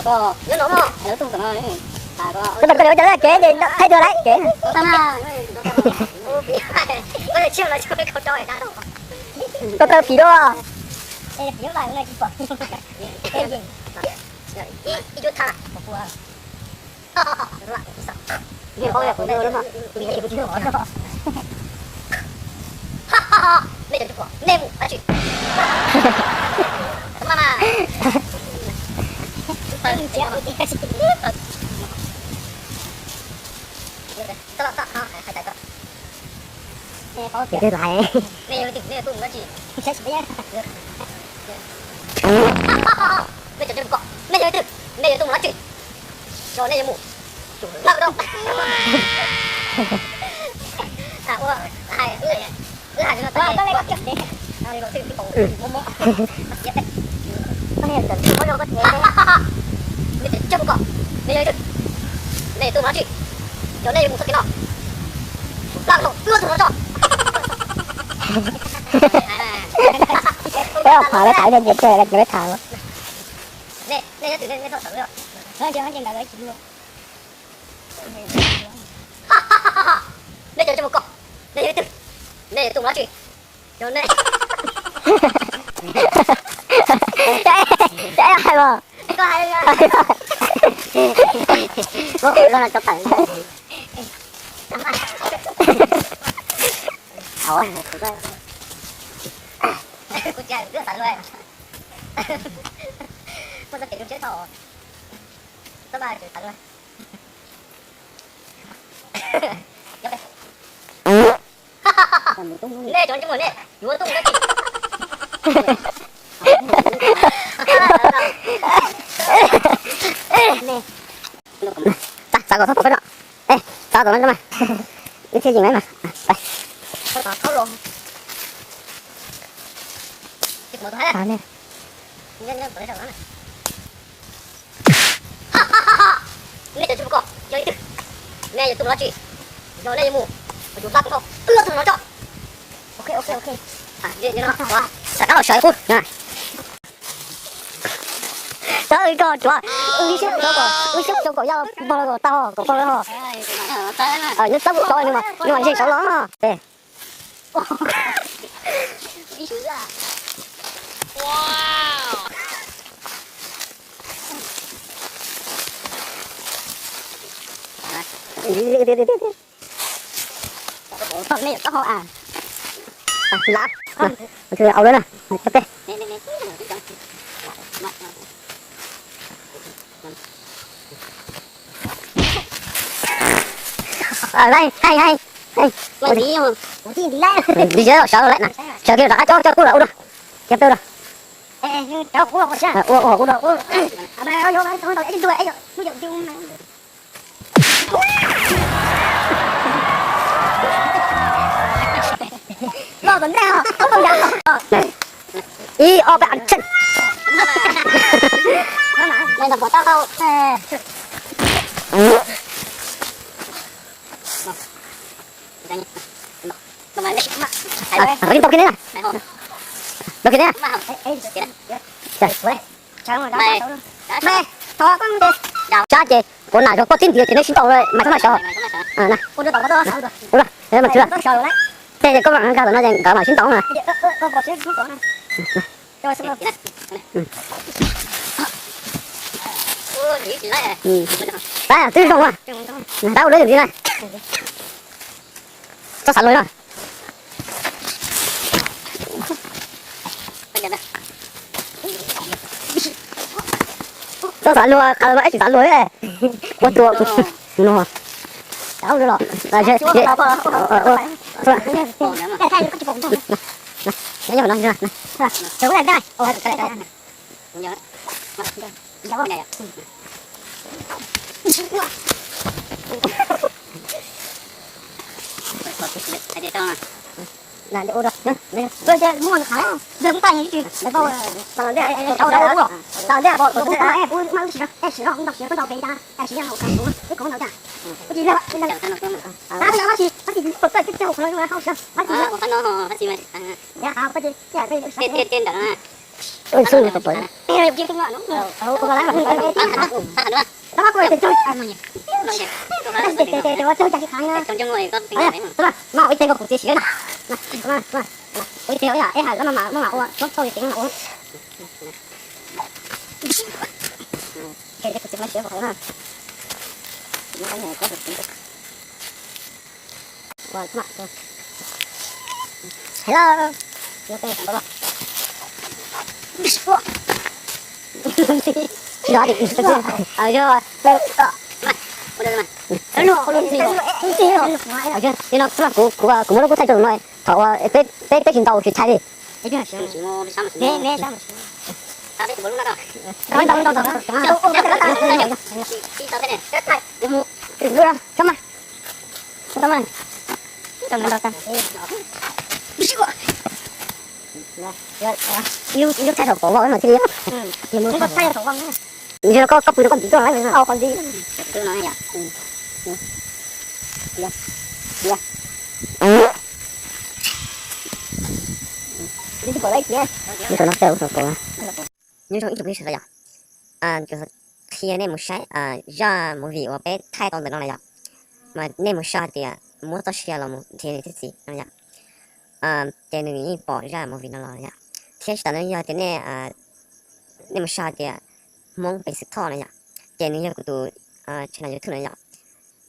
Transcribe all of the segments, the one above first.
Koj tau koj li ua cas kev ces thaij dua lawm kev. Koj tau phim dua. Nej cov tub kuam, nej mus dab tsi? Nej yog leej twg, nej tuaj mus dab tsi? Nej cov tub kuam, nej yog leej twg, nej yuav tuaj mus dab tsi? Yog nej yuav mus, lawm rau. Ua, hais, wb hais no, nej cov tub kuam, nej yog leej twg, nej yuav tuaj mus dab tsi? Yog nej yuav mus txoj kev no, lawm rau, wb ua tug no tso. Peb ua phom lawv tham, nej tham. Nej, nej nyob twg nej, nej tuaj sawv los? Nej cov tub kuam, nej yog leej twg, nej yuav tuaj mus dab tsi? Yog nej, hais os. Muab kuv loj no tso tawm. Kuv tsis hais, kuv twb xav luag. Muaj txoj kev zoo siab tshaj os. Txhob mas, kuv xav luag. Nej cov ntsej muag nej yuav tuaj mus dab tsi? Txav kom txhob pom peb no. Txav tom no mas, wb thiaj yeem lawm mas. Nej cov tub kuam, yog leej twg, nej yuav tuaj mus dab tsi? Yog nej yuav mus, yuav laj kub dhau, wb ua tug no tso. Sawv kab los sawv qub. Txhob koj tsuav, wb siab, wb siab rau kom yog pog los kom tau kom pog los. Nws txawb kuv tau nws mas, nws mas zeeg saud los. Lav, au lawm na, tso peb. Hais, hais, hais. Nti zeb los sawv lawm na, sawv kiag rov qab coj coj kuj los ua rau, kiag peb ua rau. Ua ua ua rau. Ib ob peb, action. Ua li ntau kiag ne na. Ntau kiag ne na. Sab ces kuv nam zog koj tib nti ces nej sib ntaus mas txhob mas sawv. Ua mas txwv, tej koj mam nkag tom no ces nkawd mam sib ntaus na. Pab twb zoo a, pab ua lawv yam ntxiv na. Txhob xav luag na. Txhob xav luag, qhov no ib tsis xav luag. Ua tua no. Ua no, ua no. Ua ntxub nws pom pom. Ua ib teg nkaus kuv txiav siav na. Ua ib teg, es hais maj mam ua, txhob txhob ua ib teg maj mam ua. Hello. Li no xwb mas kuv, kuv muab lub kub thaij rau no, thaum uas peb, peb tsis ntau tsis thaij li. Ib lub thaij saum qaum vau no thiaj li. Ntshe koj, koj pw rau koj ntiv tuaj na. Nyob zoo ib tsoom phooj ywg sawv daws yom, kuv qhia nej mus saib zaj movie uas peb thaij tau ntawm no na yom. Mas nej mus saib hais tias muab txoj sia los mus nrhiav niam thiab txiv no yom, ces nws yeej pom zaj movie no los yom. Thiab tsis tas ntawd yog tias nej, nej mus saib hais tias Hmoob Peev Xwm Thoj no yom, ces nws yog kuv tus channel YouTube no yom.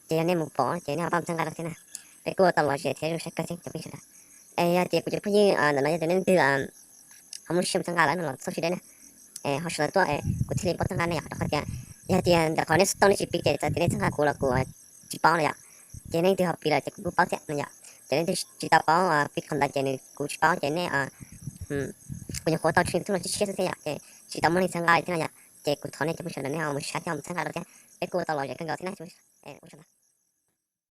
Ces yog nej mus pom ces nej ho pab mus txhawb nqa rau thiab na. Peb kuj ua tau lom zem thiab zoo siab kawg thiab cov phooj ywg sawv daws. Es yog tias kuv cov phooj ywg ntawm no yog tias nej leej twg ho muaj lub siab mus txhawb nqa lawm no los txhob siab deb na. Es ho sawv daws tuaj es kuv thiaj li pab txhawb nqa nej yom. Rau qhov tias yog tias ntawm qhov nej tau nej tsis piv ces txawm tias nej txhawb nqa kuv los kuv tsis paub no yom. Ces nej leej twg ho piv lawm ces kuv kuj paub thiab no yom. Ces nej leej twg tsis tau paub piv qhov ntawd ces nws kuv tsis paub ces nej, kuv nyuam qhuav tau tswj YouTube no tshiab tshiab xwb thiab yom, ces tsis tau muaj neeg txhawb nqa li thiab no yom. Ces kuv thov nej cov phooj ywg sawv daws nej ho mus saib thiab ho mus txhawb nqa rau thiab. Peb kuj ua tau lom zem kawg nkaus thiab na.